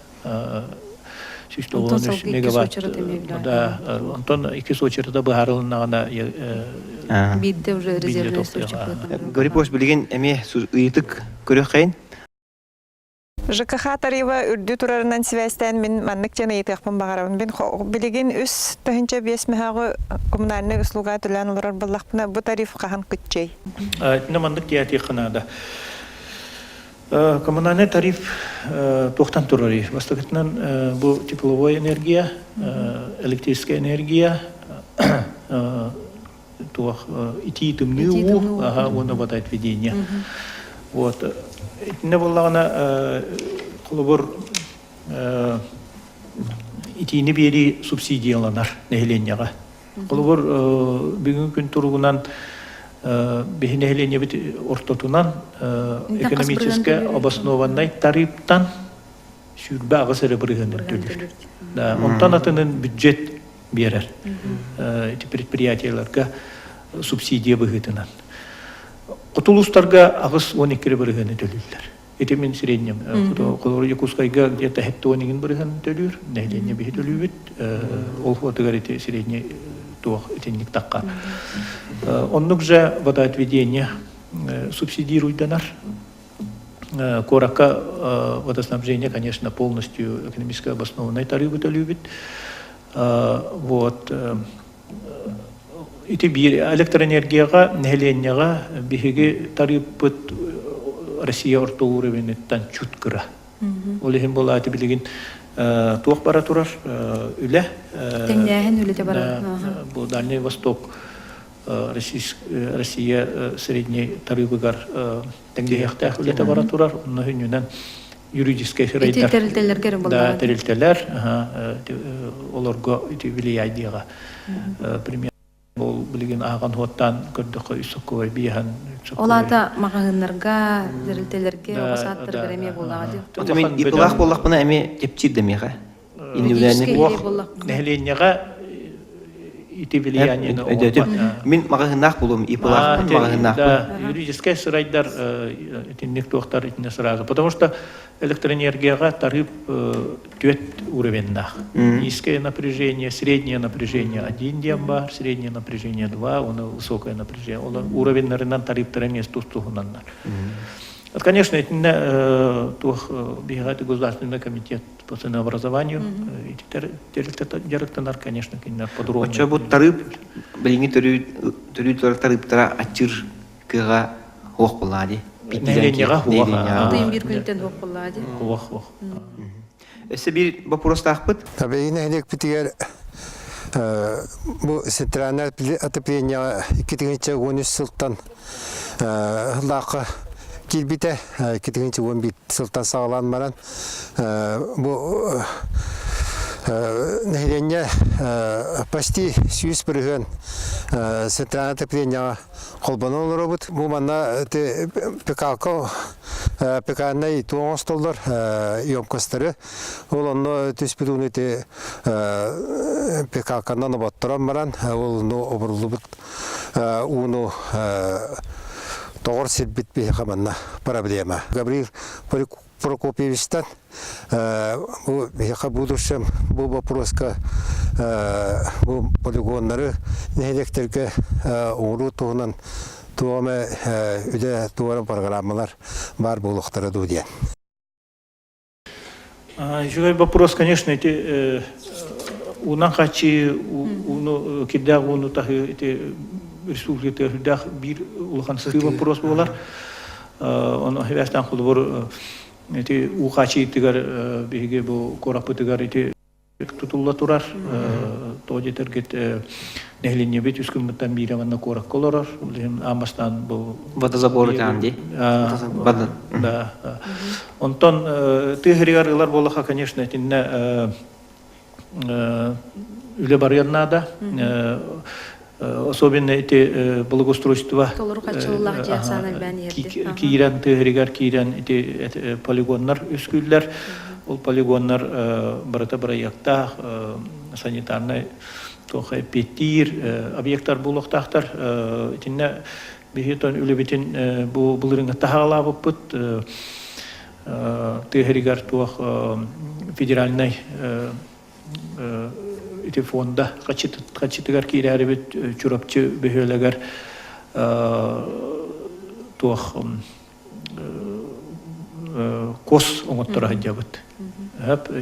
193 мегаватт. Да, онтон иккис очерата быһаарылыннаҕына биирдэ уже резервный источник. Говори билигин эмиэ ыйытык көрүөххэйин. ЖКХ тарифа үрдүү турарынан сибээстээн мин маннык диэн ыйытыахпын баҕарабын. Мин билигин 3 5 мөһөөҕү коммунальнай услуга төлөөн олорор буоллахпына, бу тариф хаһан кыччый? Итиннэ маннык диэтиэххэ наада. Коммунальный тариф туохтан турарый? Бастакытынан бу тепловой энергия, электрическая энергия, туох итии тымныы уу, уонна водоотведение. Вот. Итиннэ буоллаҕына, холобур, Итиини биэрии субсидияланар нэһилиэнньэҕэ. Холобур, бүгүҥҥү күн туругунан биһи нэһилиэнньэбит ортотунан экономически обоснованнай тарыыптан 28 эрэ бырыһыаны төлүүр. Онтон атынын бюджет биэрэр ити предприятиеларга субсидия быһыытынан. Хоту улуустарга 82 бырыһыаны төлүүллэр. Ити мин среднем. Холобур, Якутскайга где-то 70 иҥин бырыһыан төлүүр, нэһилиэнньэ биһи төлүүбүт. Ол хуотугар ити средний туох итинник тахха. Оннук же водоотведение субсидируйданар. Куоракка водоснабжение, конечно, полностью экономически обоснованной тарыыбы төлүүбүт. Вот Ити биир электроэнергияҕа нэһилиэнньэҕэ биһиги тарыыппыт Россия орто уровениттан чут кыра. Ол иһин буолааты билигин туох бара турар үлэ. Тэҥнээһин үлэтэ барар. Бу Дальний Восток Россия средний тарыыбыгар тэҥнэһиэхтээх үлэтэ бара турар. Онно хүннүнэн юридическай сырайдар. Ити тэрилтэлэргэ Да, тэрилтэлэр олорго ити влиянияға пример ол билигин ааҕан хуоттаан көрдөххө үс сокковай биэһэн. Ол аата маҕаһыыннарга, тэрилтэлэргэ, оҕо саадтарыгар эмиэ буоллаҕа дии. Ото мен ипылаах буоллахпына эмиэ тепчиир да миэхэ. Индивидуальный Нэһилиэнньэҕэ ити влияниены оҥорбот. Мин маҕаһыыннаах буолуом, ипылаахпын маҕаһыыннаахпын. Юридическай сырайдар итинник туохтар итиннэ сразу. Потому что электроэнергияҕа тарыып түөрт уровеннаах. Низкое напряжение, среднее напряжение один диэн баар, среднее напряжение два, уонна высокое напряжение. Ол уровеннарынан тарыыптара эмиэ тус-туһунаннар. Вот, конечно, итиннэ туох биһиэхэ государственный комитет по ценообразованию дьарыктанар, конечно, кинилэр подробно. Оччо бу тарыып билиҥҥи төрүү турар тарыыптара аччыыр кыаҕа суох буоллаҕа дии. Нэһилиэнньэҕэ суох. Тыын биир күнтэн суох буоллаҕа дии. Суох, суох. Өссө биир боппуруостаахпыт. Табиғи нэһилиэкпитигэр бу центральное отопление 2013 сылтан лаахха киирбитэ 2011 сылтан саҕалаан баран бу нэһилиэнньэ почти 100% центральное отоплениеҕа холбонон олоробут. Бу манна пекалка пекарнай туох оҥостоллор емкостары. Ол онно түспүт ууну ити пекалканан оботторон баран ол обуруллубут ууну тоҕор сирбит биһиэхэ манна проблема. Гаврил Прокопьевичтан бу биһиэхэ будущем бу вопроска бу полигоннары нэһилиэктэргэ оҥоруу туһунан туох эмэ үлэ туора программалар баар буолуохтара дуу диэн. Үчүгэй вопрос, конечно, ити уунан хааччыы ууну кирдээх ууну таһыы ити республикатыгар сүрдээх биир улахан сытыы вопрос буолар. Ону хибээстээн холобур ити уу хааччыйытыгар биһиги бу куораппытыгар ити тутулла турар. Тоҕо диэтэргит нэһилиэнньэбит үс күммүттэн биирэ манна куоракка олорор. Ол иһин аан бастаан бу Водозабору таан дии. Да. Онтон тыа сиригэр ылар буоллахха, конечно, итиннэ үлэ барыан наада. Особенно ити благоустройство толору хаччыллаах дьиэ ахсаана элбээн иһэрди. Киирэн тыа сиригэр киирэн ити полигоннар үскүүллэр. Ол полигоннар барыта бырайыактаах санитарнай туох эппиэттиир объектар буолуохтаахтар. Итиннэ биһи тон үлэбитин бу былырыыҥҥа таһаалаабыппыт. Тыа сиригэр туох федеральнай ити фонда хаччытыгар киирээрибит Чурапчы бөһүөлэгэр туох кос оҥотторо сылдьабыт.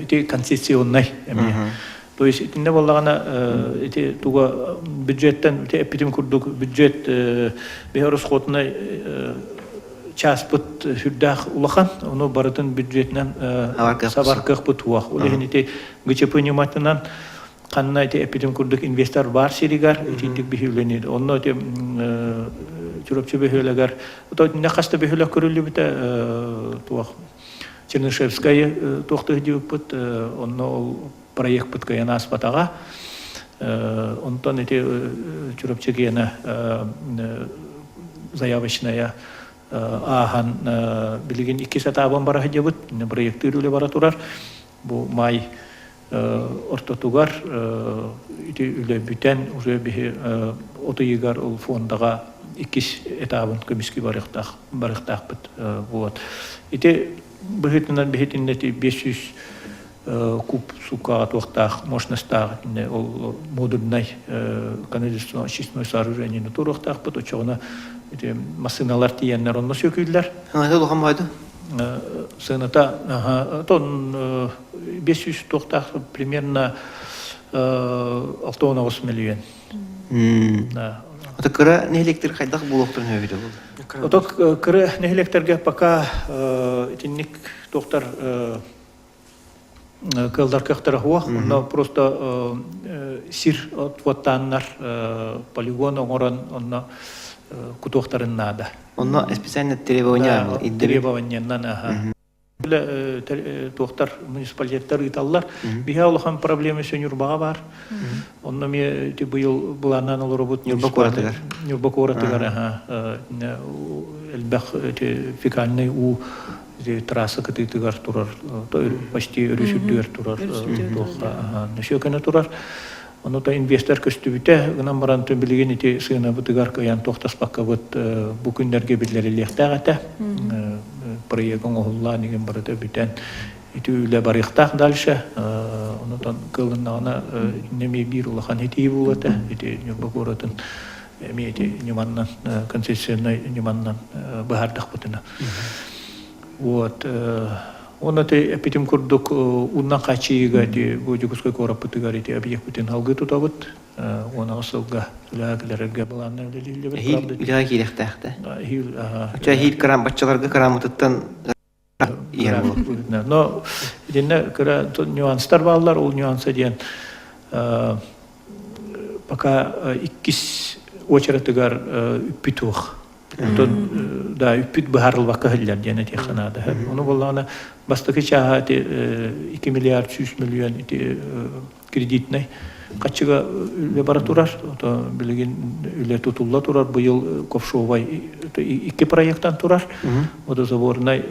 Ити концессионнай эмиэ. То есть итиннэ буоллаҕына ити туга бюджеттен ити эппитим курдук бюджет биһи расходнай чааспыт сүрдээх улахан, ону барытын бюджетинэн сабар кыахпыт суох. Ол иһин ити ГЧП ньыматынан ханна ити эппитим курдук инвестор баар сиригэр итинник биһиилэнир. Онно ити Чурапчы бөһүөлэгэр итиннэ хас да бөһүөлэк көрүллүбүтэ туох Чернышевскай туох тыһдьыбыппыт онно ол. проекпыт кыайан ааспатаҕа. Онтон ити Чурапчы гиэнэ заявочная ааһан билигин иккис этабын бара сылдьабыт. Проектыыр үлэ бара турар. Бу май ортотугар ити үлэ бүтэн уже биһи от ыйыгар ол фондаҕа иккис этабын көмүскүү барыахтаах барыахтаахпыт. Вот. Ити быһыытынан биһитиннэ ити 500 куб суккаҕа туохтаах мощностаах итиннэ ол модульнай канализационно очистной сооружениены туруохтаахпыт оччоҕуна ити массыыналар тиийэннэр онно сүөкүүллэр. Сыаната улахан баайда? Сыаната тон 500 туохтаах примерно 69 миллион. Ото кыра нэһилиэктэр хайдах буолуохтарын сөбүтэ буолла? Ото кыра нэһилиэктэргэ пока итинник туохтар кыаллар кыахтара суох. Онно просто сир отводтааннар полигон оҥорон онно кутуохтарын наада. Онно специально требования требованиянан аха. Туохтар муниципалитеттар ыыталлар. Биһи улахан проблема өссө Ньурбаҕа баар. Онно эмиэ ити быйыл былааннаан олоробут. Ньурба куоратыгар. Ньурба куоратыгар аха элбэх ити фекальный уу трасса кытыытыгар турар, почти өрүс үрдүгэр турар туохха нөсүөкөнө турар. Ону то инвестор көстүбүтэ, гынан баран билигин ити сыанабытыгар кыайан туохтаспаккабыт бу күннэргэ биллэриллиэхтээх этэ. Проект оҥоһуллаан игин барыта бүтэн ити үлэ барыахтаах дальше. Онутан кылыннаҕына эмиэ биир улахан итии буолуо этэ. Ити Ньурба куоратын эмиэ ити ньыманнан концессионнай ньыманнан быһаардахпытына. Вот Уонна ити эппитим курдук ууннан хааччыйыыга ити бу Дьокуускай куораппытыгар ити объекпытын алгыы тутабыт. 16 сылга үлэҕэ кэлэргэ былаанна үлэлииллибит. Эһиил үлэҕэ киириэхтээх да. Эһиил Оччо эһиил кыраам баччаларга кыраамытыттан иһэр буолуо. Но итиннэ кыра нюанстар бааллар. Ол нюанса диэн пока иккис очередыгар үппүт суох. Онтон да үппүт быһаарылбакка иһиллэр диэн этиэххэ наада. Ону буоллаҕына бастакы чааһа ити 2 миллиард 100 миллион ити кредитнэй хаччыга үлэ бара турар. Ото билигин үлэ тутулла турар. Быйыл ковшовай икки проектан турар. Водозаборный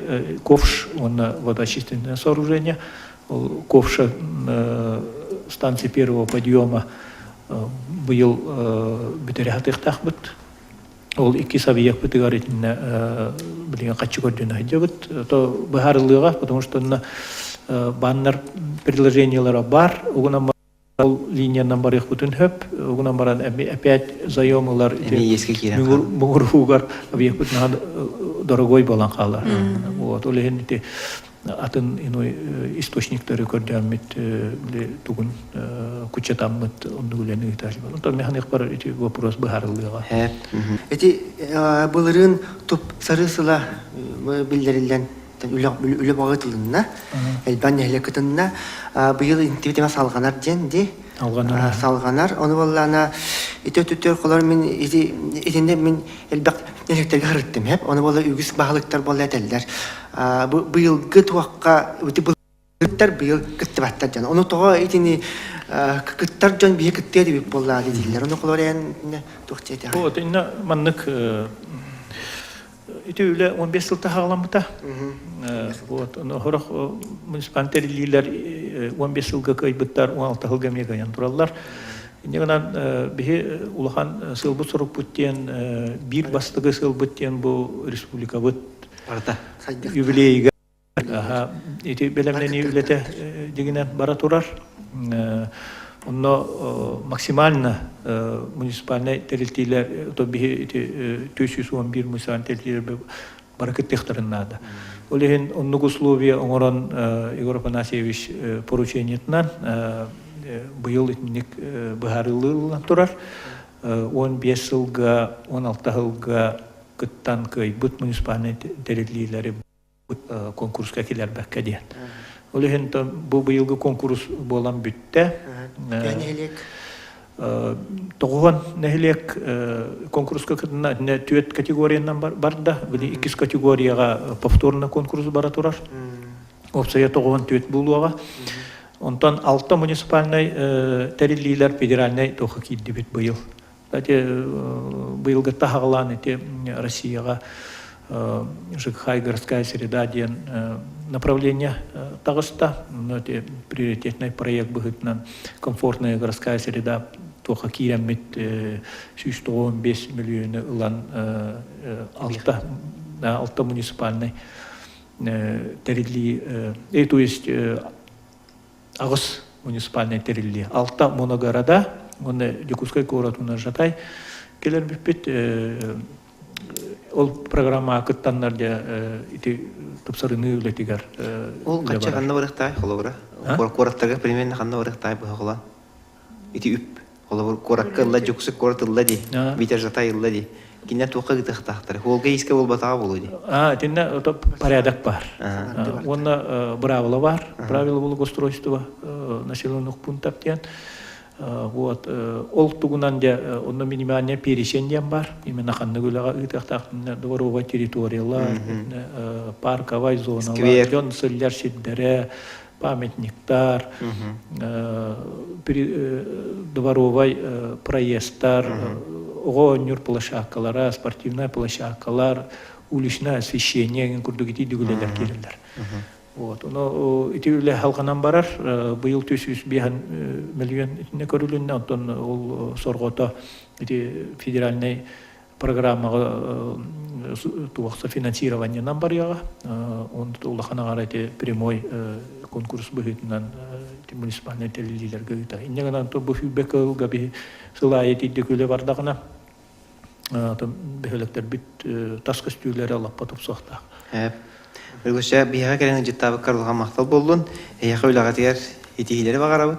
ковш уонна водоочистительное сооружение. Ол ковша станции первого подъема быйыл бүтэрэ сатыахтаахпыт. Ол иккис объекпытыгар итиннэ билигин хаччы көрдүнэ сылдьабыт. То быһаарыллыаҕа, потому что онно баннер предложениелара бар, угунан ол линиянан барыахпытын хөп, угунан баран опять заем ылар муҥуругар объекпыт наһаа дорогой буолан хаалар. Вот, ол иһин ити атын иной источниктары көрдөммүт тугун кучатаммыт оннук үлэни ыытар. Онтон механикпар ити вопрос быһаарыллыаҕа. Ити былырыын туп сары сыла биллэриллэн үлэ бөҕө тылынна, элбэх нэһилиэк кытынна. Быйыл интибитиме салҕанар диэн ди. Салҕанар. Салҕанар. Ону буоллаана ити өттүттэр холор мин ити итиннэ мин элбэх нэһилиэктэргэ сырыттым эп. Ону буолла үгүс баһылыктар буолла этэллэр. Быйылгы туохха ити былырыттар быйыл кыттыбаттар дьон. Ону тоҕо итини кыттар дьон биһи кыттыа дебит буоллаа дииллэр. Ону холор эн туох диэтэҕин? Вот инна маннык ити үлэ 15 сыл таһаҕаламмыта. Вот, сорох муниципальный тэриллиилэр 15 сылга кыайбыттар, 16 сылга эмиэ кыайан тураллар. Инньэ гынан биһи улахан сыалбыт-сорукпут диэн биир бастакы сыалбыт диэн бу республикабыт юбилейыгар ити бэлэмнэнии үлэтэ дигинэн бара турар. Онно максимально муниципальнай тэрилтиилэр, то биһи ити 411 муниципальнай тэрилтиилэр бары кыттыахтарын наада. Ол иһин оннук условия оҥорон Егор Афанасьевич поручениетынан быйыл итинник быһаарыллан турар. 15 сылга, 16 сылга кыттан кыайбыт муниципальнай тэриллиилэри конкурска киллэрбэккэ диэн. Ол иһин бу быйылгы конкурс буолан бүттэ. Нэһилиэк? Тоҕуһан нэһилиэк конкурска кытынна түөрт категориянан барда. Били иккис категорияҕа повторно конкурс бара турар. Уопсайа тоҕуһан түөрт буолуоҕа. Онтон алта муниципальнай тэриллиилэр федеральнай туохха киирдибит быйыл. Кстати, быйылгытта хаҕалаан ити Россияҕа ЖКХ городская среда диэн направление таҕыста. Онно ити приоритетный проект быһыытынан комфортная городская среда туохха киирэммит 195 миллиону ылан алта, алта муниципальный тэриллии, то есть аҕыс муниципальнай тэриллии, алта моногорода уонна Дьокуускай куорат уонна Жатай кэлэр бүппүт. Ол программаҕа кыттаннар дьэ ити тупсарыныы үлэтигэр Ол хачча ханна барыахтаай холобура? Куораттарга примерно ханна барыахтаай быһа Ити үп Холобур, куоракка ылла, Дьокуускай куорат ылла дии, Биитэр Жатай ылла дии. Кинилэр туохха ыытыахтаахтар? Хуолга иискэ буолбатаҕа буолуо дии. А, итиннэ порядок баар. Уонна быраабыла баар. Правила благоустройства населенных пунктов диэн. Вот, ол тугунан дьэ, онно минимальное перечень диэн баар. Именно ханнык үлэҕэ ыытыахтаах дворовая территориялар, парковай зоналар, дьон сылдьар сирдэрэ, памятниктар, дворовай проездтар, оҕо оонньуур площадкалара, спортивная площадкалар, уличное освещение деген курдук ити үлэлэр киирэллэр. Вот. Ону ити үлэ халҕанан барар. Быйыл 305 миллион итиннэ көрүлүннэ. Онтон ол сорҕото ити федеральный программаҕа туохса финансированиенан барыаҕа. Онно улахан аҥара ити прямой конкурс быһыытынан муниципальнай тэриллиилэргэ ыыта. Инньэ гынан бу сүүрбэ кылга биһи сыл аайы тиийдик үлэ бардаҕына бөһүөлэктэрбит тас көстүүлэрэ лаппа тупсуохтаах. Өргөсө биһиэхэ кэлэн ыдьыттаабыккар улахан махтал буоллун. Эһиэхэ үлэҕитигэр итиһиилэри баҕарабыт.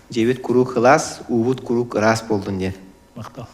Дьиэбит куруук ылаас, уубут куруук ыраас буоллун диэн. Махтал.